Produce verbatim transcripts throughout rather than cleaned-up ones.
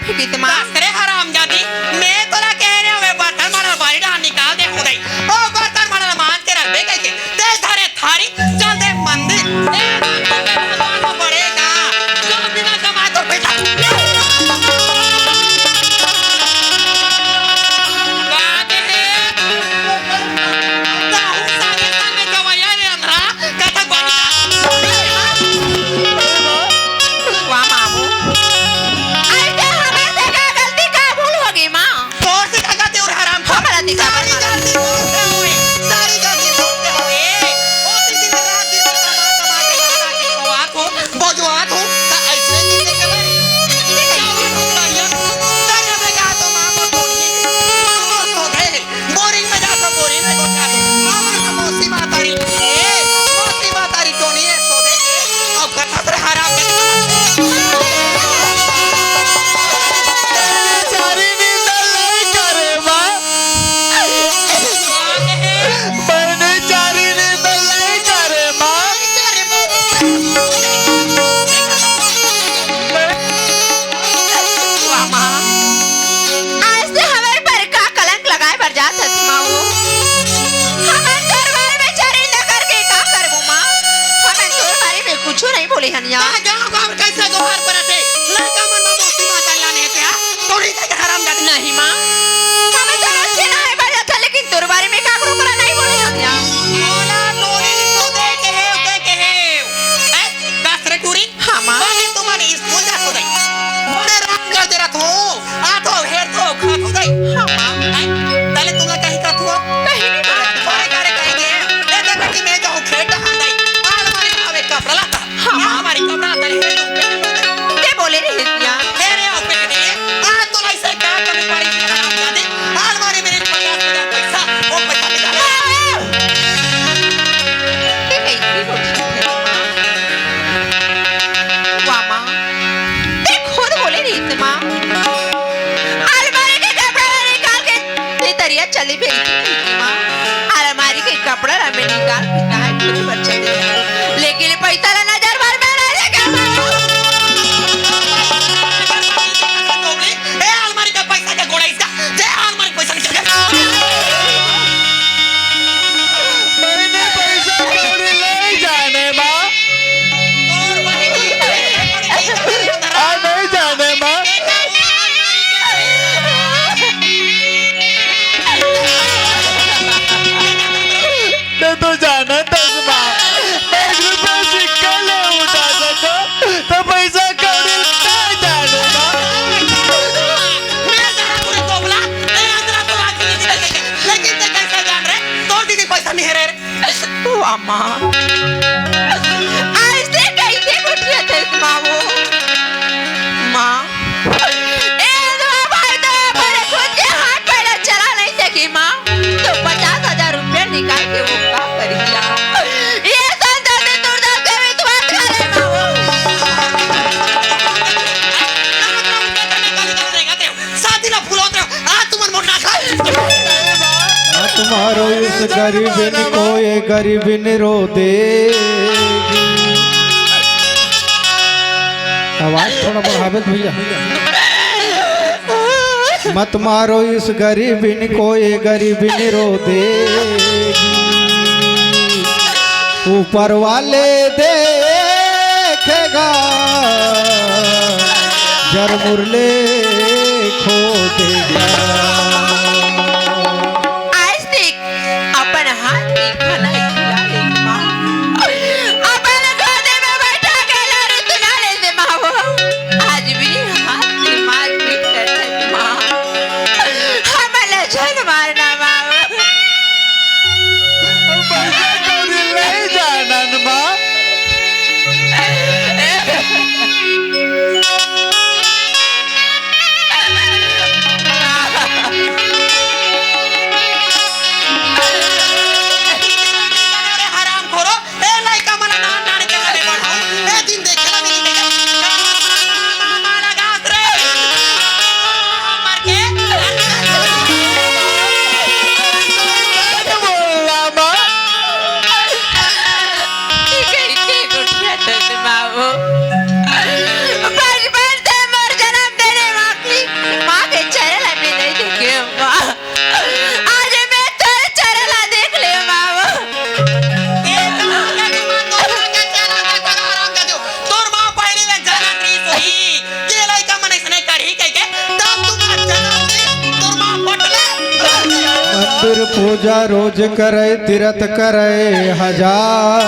कितना? अरे हरामजादी, मैं तोला कहे रहेंव, बर्तन मांज ला बारी डहर निकाल दे हो दई। ओ बर्तन मांज ला मांज के रखबे कहिके। ते धरे थारी, चल दे मंदिर। ए, भगवान को पड़ेगा। जो बिना कमाए तो पैसा। बात है। कहूँ साले साले गवैया रे अंधरा, कथक बानी। वाह मामू। अइसे हमर से का गलती, का भूल होगे माँ? तोर से का गलती अउ हराम? हमर से का सारी गलती? गलती तोर से होए, सारी गलती तोर से होए। ओ दिन दिन रात दिन कमा कमा के खाना के खवात हो, बजुआत हो, त अइसने दिन देखे बर। जाओ, जाओ, जाओ, जाओ, जाओ, जाओ, तो माँ को बोल के, माँ को सोधे। बोरिंग में जाके बोरिंग में गोठिया दे। हमर तो मौसी महतारी, ए, मौसी महतारी टोनी ए, सोधे के, अउ कथा से हराम के। चारी नींद नहीं करे माँ। बहनी चारी नींद नहीं करे माँ। वाह माँ, आज ते हमर पर का कलंक लगाए बर जात हस माँ वो? हमन तोर बारे में चरिंदा करके का करबो माँ? हमन तोर बारे में कुछू नहीं बोले हन या। का गाँव गाँव कैसे गोहार परत हे? लइका मन मा मौसी महतारी लाने हे ते हा? तोरी के हरामजादी। नहीं माँ, हमन तो रोज के नहाए बर जाथन, लेकिन तोर बारे में काकरो करा नहीं बोले हन या। मोला तोरी तो दे के हे, दे के हे। ए, दस रे टूरी। हाँ माँ। अरे तुम्हारे स्कूल जात हो दई। बड़े राम कर दे रहा तू। आ तो हेर तो खा तो दई। हाँ माँ। हैं? तले तुमला कहीं का तू? कहीं नहीं बोला। अरे करे कहीं दे। ए देखो कि मैं जाऊँ खेत हम दई। अलमारी में आवे कपड़ा लाता। हाँ माँ। अलमारी कपड़ा तले हेर तो। ते बोले नहीं इतना। हेरे आओ पे दे। आ तो लाई से क्या कमी पड़ी हरामजादी। अलमारी में पचास हजार पैसा, वो पैसा निकाले। ये कैसी रोटी है माँ? वाह माँ, ते खुद बोले रही थी माँ। अलमारी के कपड़ा निकाल के ते तरिया चली गई थी माँ। अलमारी के कपड़ा ला मैं निकाल के कहाँ के ऊपर चले गए। लेकिन पैसा ला नजर भर में नहीं देखा माँ। ए, अलमारी का पैसा का गोड़ा इसका, जे अलमारी का पैसा निकल गया। मैंने पैसा कौड़ी नहीं जाने माँ। और वही की आ, नहीं जाने माँ। ते तो जानत हस माँ, मैं एक रुपया सिक्का ले उठा सको, तो पैसा कौड़ी का जाने माँ। मैं जरा पूरी कोबला, मैं अंदर तो बात नहीं करते, लेकिन ते कैसे जान रहे? तोर दीदी पैसा नहीं है रे। वाह माँ, आज ते कैसे उठिया थे माँ वो? माँ, ए दो भाई तो अपने खुद के हाथ पैर चला नहीं सकी माँ। तो पचास हजार रुपया निकाल के वो का करी क्या? ये संजय ने तुरदास के विश्वास करे माँ वो। शादी ना भूलो तो आज तुमन मोटा खा। मत मारो इस गरीबिन को, ये गरीबिन रो देगी। आवाज थोड़ा बढ़ावे तो भैया। मत मारो इस गरीबिन को, ये गरीबिन रो देगी। ऊपर वाले देखेगा, जर मुरले खो देगा। आज देख, अपन हाथ के खाना खिला ले माँ। अपन गोदे में बैठा के लारे सुना ले दे माँ वो। आज भी हाथ से मारपीट करत हे माँ। हमला झन मारना माँ वो। पैसा कौड़ी ले जानन माँ। हरामखोरो, ए लइका मन नान नान के लगे बढ़ाओ, ए दिन देखे ला मिली के। मारा गास रे। मर के। बोला माँ। ठीक है, ठीक है, गुठिया तो बाबू। बचपन से मोर जन्म देने वाली पूजा रोज करे, तीरथ करे हजार,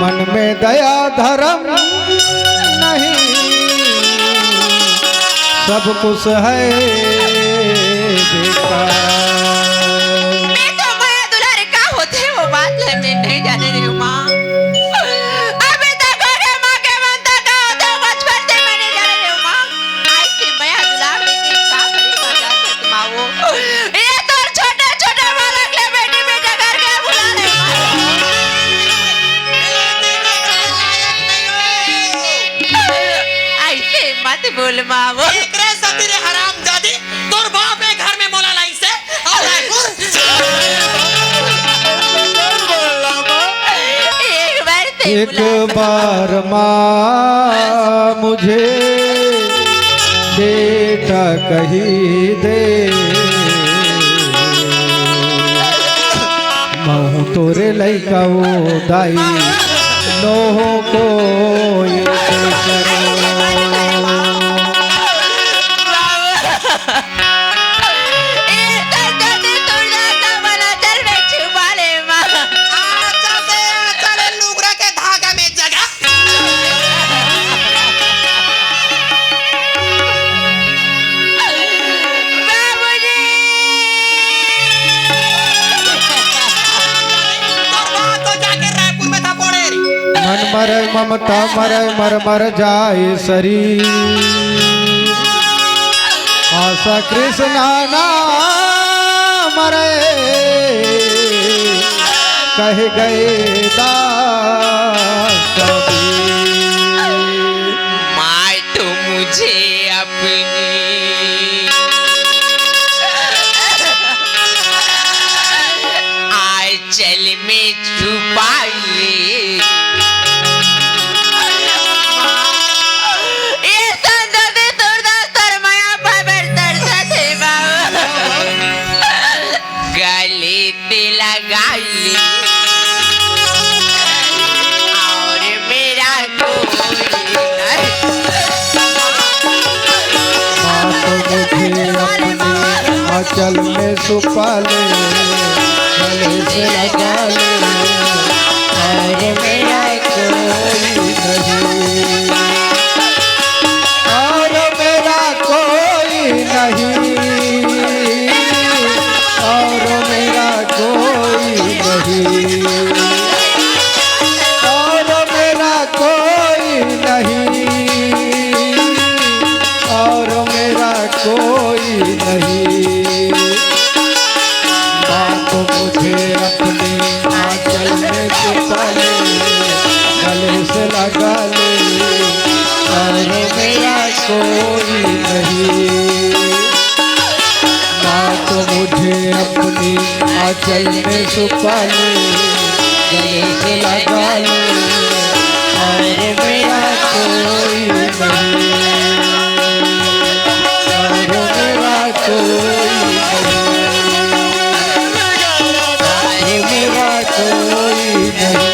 मन में दया धर्म नहीं, सब कुछ है बेकार। मैं तो मया दुलार का होथे, वो बात ल मैं नहीं जाने रे माँ। अभी तक हो रे माँ के मन तक का होथे, बचपन से मैं नहीं जाने रे माँ। आज के मया दुलार देखे का करी बात जात माँ वो। ये तोर छोटे छोटे बालक ले बेटी बेटा घर के बुला ले माँ। ऐसे मत बोल माँ वो। एकरे सती रे हरामजादी, तोर बाप ए घर में मोला लाइसे, अउ रायपुर। एक बार ते एक बुला बार माँ मुझे बेटा कही दे, महूँ तोरे लइका वो दाई, नोहो कोई दूसरो। चल, चल, लुगरा के धागा में जगा। बाबूजी। तोर बाप तो जाके रायपुर में था पड़े रे। मन मरे ममता मरे मर मर जाए शरीर। आशा कृष्णा ना मरे कह गए दास कबीर। माँ तो मुझे अपनी आंचल में छुपा ले। ये संत सूरदास तोर मया पर तरसत हे बाबा। गले पे लगा ले और मेरा कोई नहीं। माँ तो मुझे अपने आंचल में छुपा ले, गले से लगा ले, और मेरा कोई नहीं, और मेरा कोई नहीं, और मेरा कोई नहीं, और मेरा कोई नहीं, और मेरा कोई नहीं। माँ तो मुझे अपनी आंचल में छुपा ले, गले से लगा ले, और मेरा कोई नहीं। माँ तो मुझे अपनी आंचल में छुपा ले, गले से लगा ले, और मेरा कोई नहीं, और मेरा कोई नहीं, और मेरा कोई नहीं।